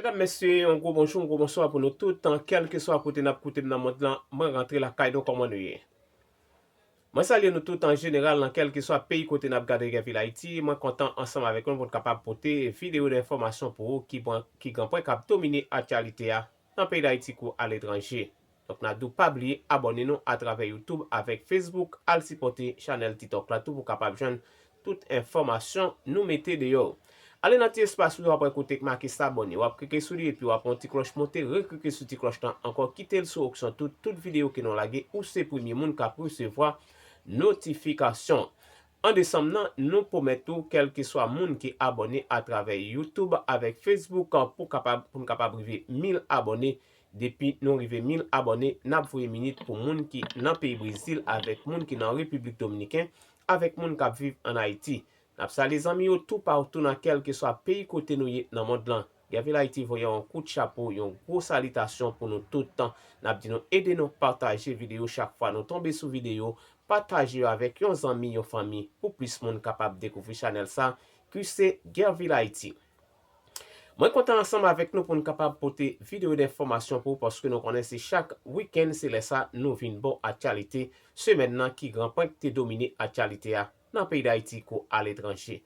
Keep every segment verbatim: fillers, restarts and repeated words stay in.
Medam, mesye, yon gwo bonjou, yon gwo bonswa pou nou tout, kèlkeswa kote n ap koute m nan mond lan, mwen rantre lakay nou, kòman nou ye? Mwen salye nou tout an jeneral nan kèlkeswa peyi kote n ap gade Gèvil Ayiti. Mwen kontan ansanm avèk nou pou n kapab pote videyo de enfòmasyon pou ou ki pran, ki gen pwen k ap domine aktyalite a nan peyi Dayiti kou aletranje. Donk, n ap di w pa bliye abòne nou atravè YouTube avèk Facebook, al sipòte chanèl TikTok la tou pou w kapab jwenn tout enfòmasyon nou mete deyò. Ale nan ti espas ou w ap wè kote k make sabòne, w ap klike sou li epi w ap wè yon ti klòch monte, reklike sou ti klòch lan ankò, kite l sou opsyon tout, tout videyo ke nou lage, ou se premye moun k ap resevwa notifikasyon. An desanm nan, nou pwomèt ou, kèlkeswa moun ki abòne atravè YouTube avèk Facebook, pou kapab, pou n kapab rive mil abòne. Depi nou rive mil abòne, n ap voye minit pou moun ki nan peyi Brezil avèk moun ki nan Repiblik Dominiken avèk moun k ap viv ann Ayiti. N ap salye zanmi yo toupatou nan kèlkeswa peyi kote nou ye nan mond lan. Gèvil Ayiti voye yon kout chapo, yon gwo salitasyon pou nou tout. N ap di nou ede nou pataje videyo chak fwa nou tonbe sou videyo, pataje yo avèk yon zanmi, yon fanmi, pou plis moun kapab dekouvri chanèl sa, ki se Gèvil Ayiti. Mwen kontan ansanm avèk nou pou n kapab pote videyo de enfòmasyon pou ou, paske nou konnen se chak wikenn, se lè sa nou vin ba w aktyalite semèn nan ki gen pwen ki te domine aktyalite a nan peyi Dayiti kou aletranje.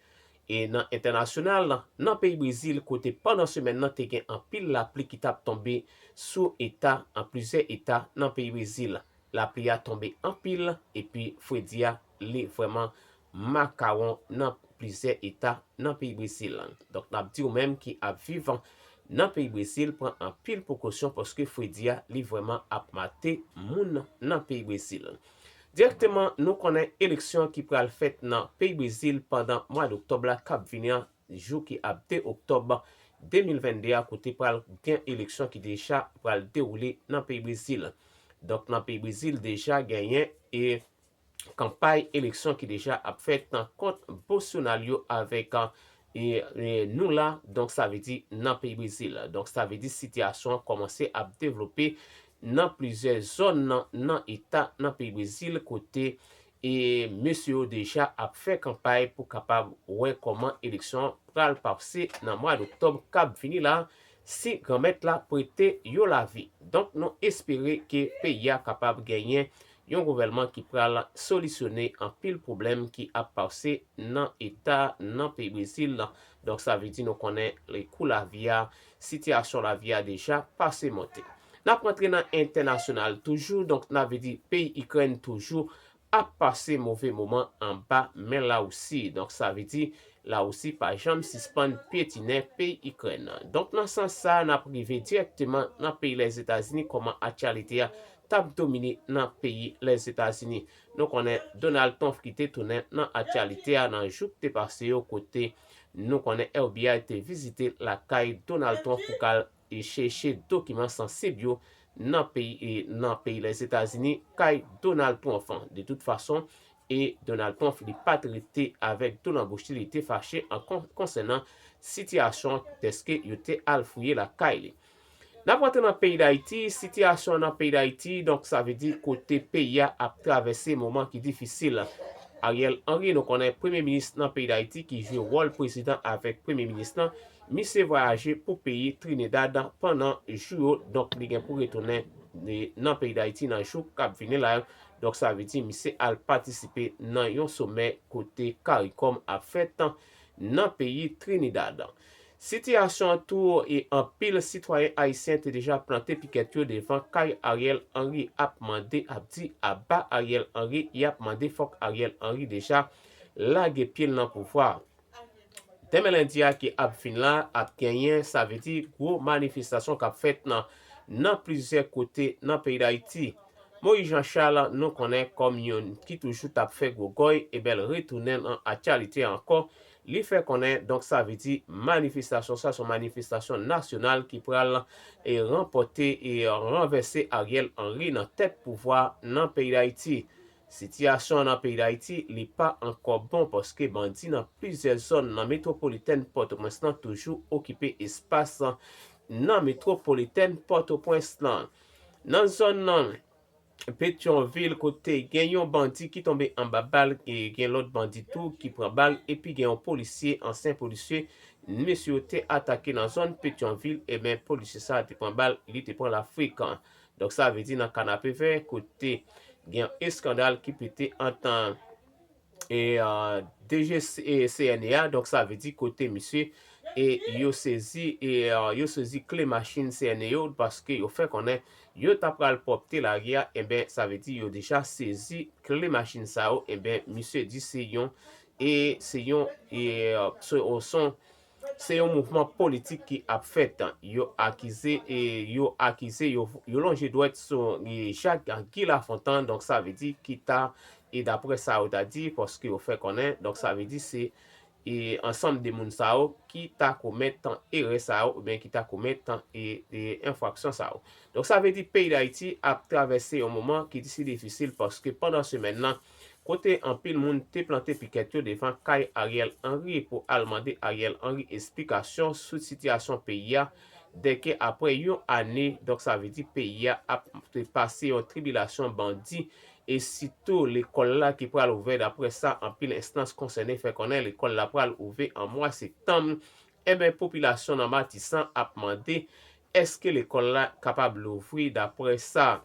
E nan entènasyonal, nan peyi Brezil, kote pandan semèn nan te gen anpil lapli ki t ap tonbe sou eta, an plizyè eta nan peyi Brezil. Lapli a tonbe anpil, epi fredi a, li vrèman makawon nan plizyè eta nan peyi Brezil. Donk, n ap di w menm ki ap viv nan peyi Brezil, pran anpil prekosyon paske fredi a, li vrèman ap mate moun nan peyi Brezil. Dirèkteman, nou konnen eleksyon ki pral fèt nan peyi Brezil pandan mwa doktòb la k ap vini an, jou ki ap de oktòb de mil vennde a, kote pral gen eleksyon ki deja pral dewoule nan peyi Brezil. Donk, nan peyi Brezil, deja genyen e kanpay eleksyon ki deja ap fèt nan kont Bolsonaro avèk, e, e, Lula, donk sa vle di nan peyi Brezil. Donk, sa vle di sitiyasyon an kòmanse ap devlope nan plizyè zòn nan, nan eta nan peyi Brezil kote e mesye yo deja ap fè kanpay pou kapab wè kòman eleksyon an pral pase nan mwa doktòb k ap vini la, si Granmèt la prete yo lavi. Donk, nou espere ke peyi a kapab genyen yon gouvènman ki pral solisyone anpil pwoblèm ki ap pase nan eta nan peyi Brezil la. Donk, sa vle di nou konnen le kou lavi a, sitiyasyon lavi a deja pase monte. N ap rantre nan entènasyonal toujou, donk, n a vle di peyi Ikrèn toujou ap pase move moman anba men Lawousi. Donk, sa vle di Lawousi pa janm sispann pyetinen peyi Ikrèn. Donk, nan sans sa, n ap rive dirèkteman nan peyi Lèzetazini, kòman aktyalite a t ap domine nan peyi Lèzetazini. Nou konnen Donald Trump ki te tounen nan aktyalite a nan jou ki te pase yo, kote nou konnen F B I te vizite lakay Donald Trump pou k al e chèche dokiman sansib yo nan peyi, e nan peyi Lèzetazini, kay Donald Trump. De tout fason, e Donald Trump, li pa t rete avèk dlo nan bouch li, li te fache an kon-, konsènan sitiyasyon dèske yo te al fouye lakay li. N ap rantre nan peyi Dayiti, sitiyasyon nan peyi Dayiti, donk sa vle di kote peyi a ap travèse moman ki difisil. Ariel Henry, nou konnen premye minis nan peyi Dayiti ki jwe wòl prezidan avèk premye minis lan, misye vwayaje pou peyi Trinidad pandan jou yo, donk li gen pou retounen, e, nan peyi Dayiti nan jou k ap vini la yo. Donk, sa vle di misye al patisipe nan yon somè kote CARICOM ap fèt nan peyi Trinidad. Sitiyasyon an tou, e anpil sitwayen ayisyen te deja plante pikèt yo devan kay Ariel Henry, ap mande, ap di aba Ariel Henry, y ap mande fòk Ariel Henry deja lage pye l nan pouvwa. Demen lendi a ki ap vin la, ap genyen, sa vle di gwo manifestasyon k ap fèt nan, nan plizyè kote nan peyi Dayiti. Moïse Jean Charles, nou konnen kòm youn ki toujou t ap fè gwo gòy, e bèl retounen nan aktyalite ankò. Li fè konnen, donk sa vle di manifestasyon sa, se yon manifestasyon nasyonal ki pral e ranpòte e ranvèse Ariel Henry nan tèt pouvwa nan peyi Dayiti. Sitiyasyon an nan peyi Dayiti, li pa ankò bon paske bandi nan plizyè zòn nan metwopolitèn Pòtoprens lan toujou okipe espas nan metwopolitèn Pòtoprens lan. Nan zòn nan Petyonvil, kote gen yon bandi ki tonbe anba bal, e gen lòt bandi tou ki pran bal, epi gen yon polisye, ansyen polisye, mesye yo te atake nan zòn Petyonvil, ebyen, polisye sa a te pran bal, li te pran lafrik. Donk, sa vle di nan Kanapevè, kote gen eskandal ki pete ant e, uh, D G C, e, C N E a, donk sa vle di kote misye, e yo sezi, e, uh, yo sezi kle machin C N E yo, paske yo fè konnen yo ta pral pwòpte lari a, enben, sa vle di yo deja sezi kle machin sa yo, enben, misye di se yon, e se yon, e, uh, se, o son, se yon mouvman politik ki ap fèt. Yo akize, e yo akize, yo, yo lonje dwèt sou, e, Jak Guy Lafontant, donk sa vle di ki ta, e daprè sa yo ta di, paske yo fè konnen, donk sa vle di se, e ansanm de moun sa yo ki ta komèt erè sa yo, oubyen ki ta komèt, e, e enfraksyon sa yo. Donk sa vle di peyi Dayiti ap travèse yon moman ki si difisil, paske pandan semèn nan, kote anpil moun te plante pikèt yo devan kay Ariel Henry pou al mande Ariel Henry esplikasyon sou sitiyasyon peyi a, dèke apre yon ane, donk sa vle di peyi a ap pase yon tribilasyon bandi, e sitou lekòl la ki pral ouvè, daprè sa anpil enstans konsène fè konnen lekòl la pral ouvè an mwa septanm, enben popilasyon nan Matisan ap mande èske lekòl la kapab louvri, daprè sa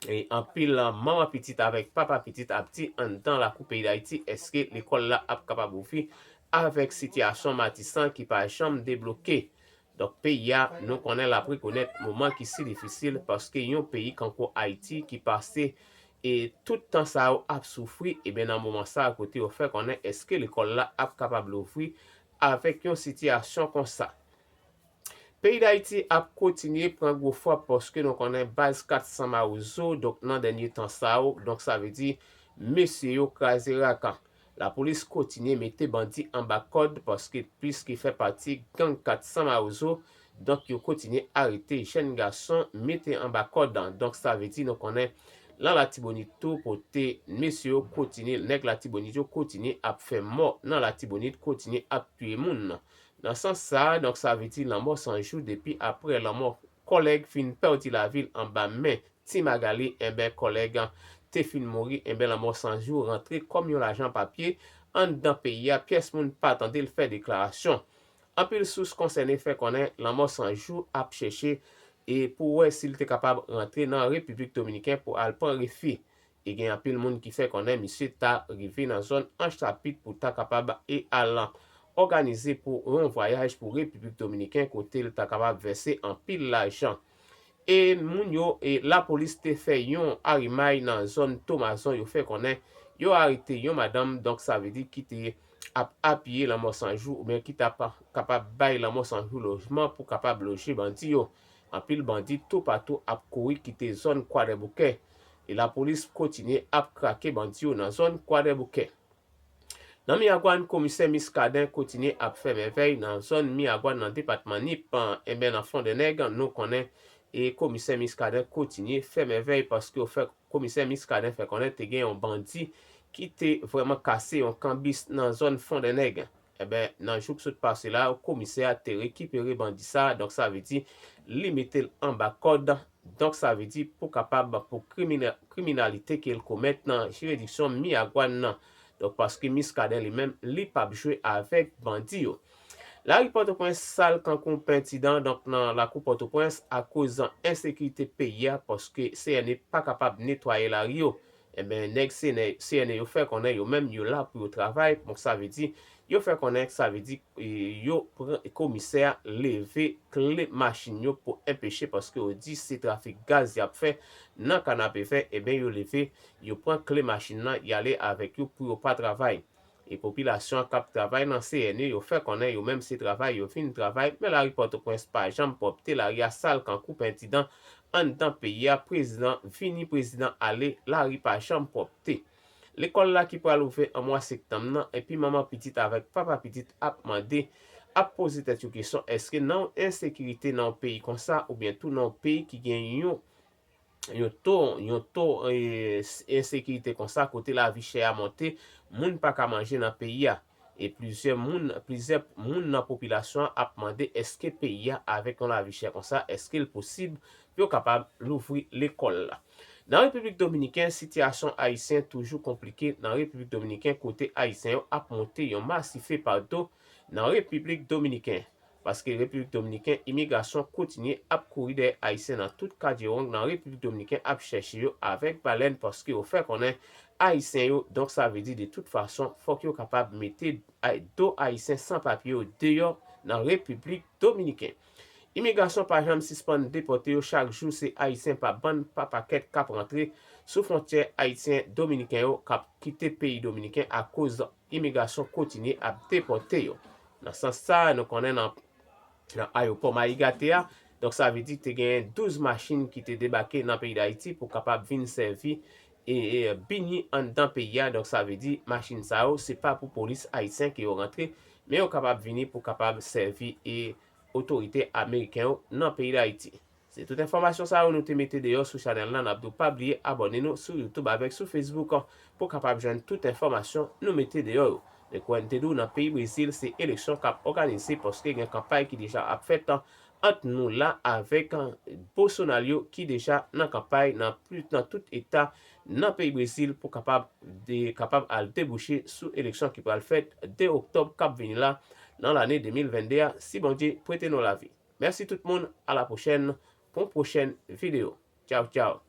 e anpil manman pitit avèk papa pitit ap di anndan lakou peyi Dayiti, èske lekòl la ap kapab ouvri avèk sitiyasyon Matisan ki pa janm debloke. Donk, peyi a, nou konnen l ap rekonèt moman ki si difisil, paske yon peyi kankou Ayiti ki pase e tout tan sa yo ap soufri, ebyen nan moman sa a kote yo fè konnen èske lekòl la ap kapab louvri avèk yon sitiyasyon konsa. Peyi Dayiti ap kontinye pran gwo frap, paske nou konnen baz kat san Mawozo, donk nan dènye tan sa yo, donk sa vle di mesye yo kraze rak. Lapolis kontinye mete bandi anba kòd, paske plis ki fè pati gang kat san Mawozo, donk yo kontinye arete jèn gason mete anba kòd. Donk sa vle di nou konnen nan Latibonit tou, kote mesye yo kontinye, nèg Latibonit yo kontinye ap fè mò nan Latibonit, kontinye ap touye moun. Nan sans sa a, donk sa vle di lanmò san jou depi apre lanmò kòlèg fin pèdi lavi l anba men Ti Magali, enben kòlèg an te fin mouri, enben lanmò san jou rantre kòm yon lajan papye anndan peyi a, pyès moun pa tande l fè deklarasyon. Anpil sous konsène fè konnen lanmò san jou ap chèche e pou wè si l te kapab rantre nan Repiblik Dominiken pou al pran refi. E gen anpil moun ki fè konnen misye ta rive nan zòn Anchapit pou ta kapab e al òganize pou yon vwayaj pou Repiblik Dominiken kote l ta kapab vèse anpil lajan. E moun yo, e lapolis te fè yon arimay nan zòn Tomazon, yo fè konnen yo arete yon madanm, donk sa vle di ki te ap apiye lanmò san jou oubyen ki t ap kapab bay lanmò san jou lojman pou kapab loje bandi yo. Anpil bandi toupatou ap kouri kite zòn Kwadèboukè. E lapolis kontinye ap krake bandi yo nan zòn Kwadèboukè. Nan Miragwàn, komisè Miskaden kontinye ap fè mèvèy nan zòn Miragwàn nan depatman Nip, enben nan Fondènèg, nou konnen e komisè Miskaden kontinye fè mèvèy paske yo fè komisè Miskaden fè konnen te gen yon bandi ki te vrèman kase yon kanbis nan zòn Fondènèg. Enben, nan jou k sot pase la, komisè a te rekipere bandi sa a, donk sa vle di li mete l anba kòd, donk sa vle di pou kapab pou krimina-, kriminalite ke l komèt nan jiridiksyon Miragwàn nan. Donk, paske Miskaden li menm, li p ap jwe avèk bandi yo. Lari Pòtoprens sal kankou pentidan, donk nan lakou Pòtoprens, akoz ensekirite peyi a, paske C N E pa kapab netwaye lari yo. Enben, nèg C N E, C N E yo fè konnen yo menm yo la pou yo travay, donk sa vle di, yo fè konnen sa vle di, e, yo pran komisè a leve kle machin yo pou enpeche, paske yo di se trafik gaz y ap fè nan Kanapevè, enben yo leve, yo pran kle machin nan, y ale avèk yo pou yo pa travay. E popilasyon an k ap travay nan C N E yo fè konnen yo menm se travay yo vin travay, men lari Pòtoprens pa janm pwòpte, lari a sal kankou pentidan anndan peyi a, prezidan vini, prezidan ale, lari pa janm pwòpte. Lekòl la ki pral ouvè an mwa septanm nan, epi manman pitit avèk papa pitit ap mande, ap poze tèt yo kesyon, èske nan yon ensekirite nan yon peyi konsa, oubyen tou nan yon peyi ki gen yon, yon to, yon to, e, ensekirite konsa, kote lavi chè a monte, moun pa ka manje nan peyi a. E plizyè moun, plizyè moun nan popilasyon an ap mande èske peyi a avèk yon lavi chè konsa, èske l posib pou yo kapab louvri lekòl la. Nan Repiblik Dominiken, sitiyasyon ayisyen toujou konplike nan Repiblik Dominiken kote ayisyen yo ap monte yon masife pa do nan Repiblik Dominiken. Paske Repiblik Dominiken, imigrasyon kontinye ap kouri dèyè Ayisyen nan tout kadjewong nan Repiblik Dominiken ap chèche yo avèk balèn, paske yo fè konnen Ayisyen yo, donk sa vle di de tout fason, fòk yo kapab mete ay-, do Ayisyen san papye yo deyò nan Repiblik Dominiken. Imigrasyon pa janm sispann depòte yo, chak jou se Ayisyen pa bann, pa pakèt k ap rantre sou fwontyè Ayisyen Dominiken yo k ap kite peyi Dominiken akoz imigrasyon kontinye ap depòte yo. Nan sans sa, nou konnen nan, nan ayewopò Mayi Gate a, donk sa vle di te genyen douz machin ki te debake nan peyi Dayiti pou kapab vin sèvi e, e bini anndan peyi a. Donk sa vle di machin sa yo, se pa pou polis ayisyen ke yo rantre, men yo kapab vini pou kapab sèvi e otorite ameriken yo nan peyi Dayiti. Se tout enfòmasyon sa yo nou te mete deyò sou chanèl la. N ap di w pa bliye abòne nou sou YouTube avèk sou Facebook pou kapab jwenn tout enfòmasyon nou mete deyò yo. Men kòm n te di w, nan peyi Brezil, se eleksyon k ap òganize paske gen kanpay ki deja ap fèt ant Lula avèk Bolsonaro ki deja nan kanpay nan plis, nan tout eta nan peyi Brezil pou kapab de, kapab al debouche sou eleksyon ki pral fèt de oktòb k ap vini la nan lane de mil venn de a, si Bondye prete nou lavi. Mèsi tout moun, a la pwochèn pou yon pwochèn videyo. Tchaw, tchaw.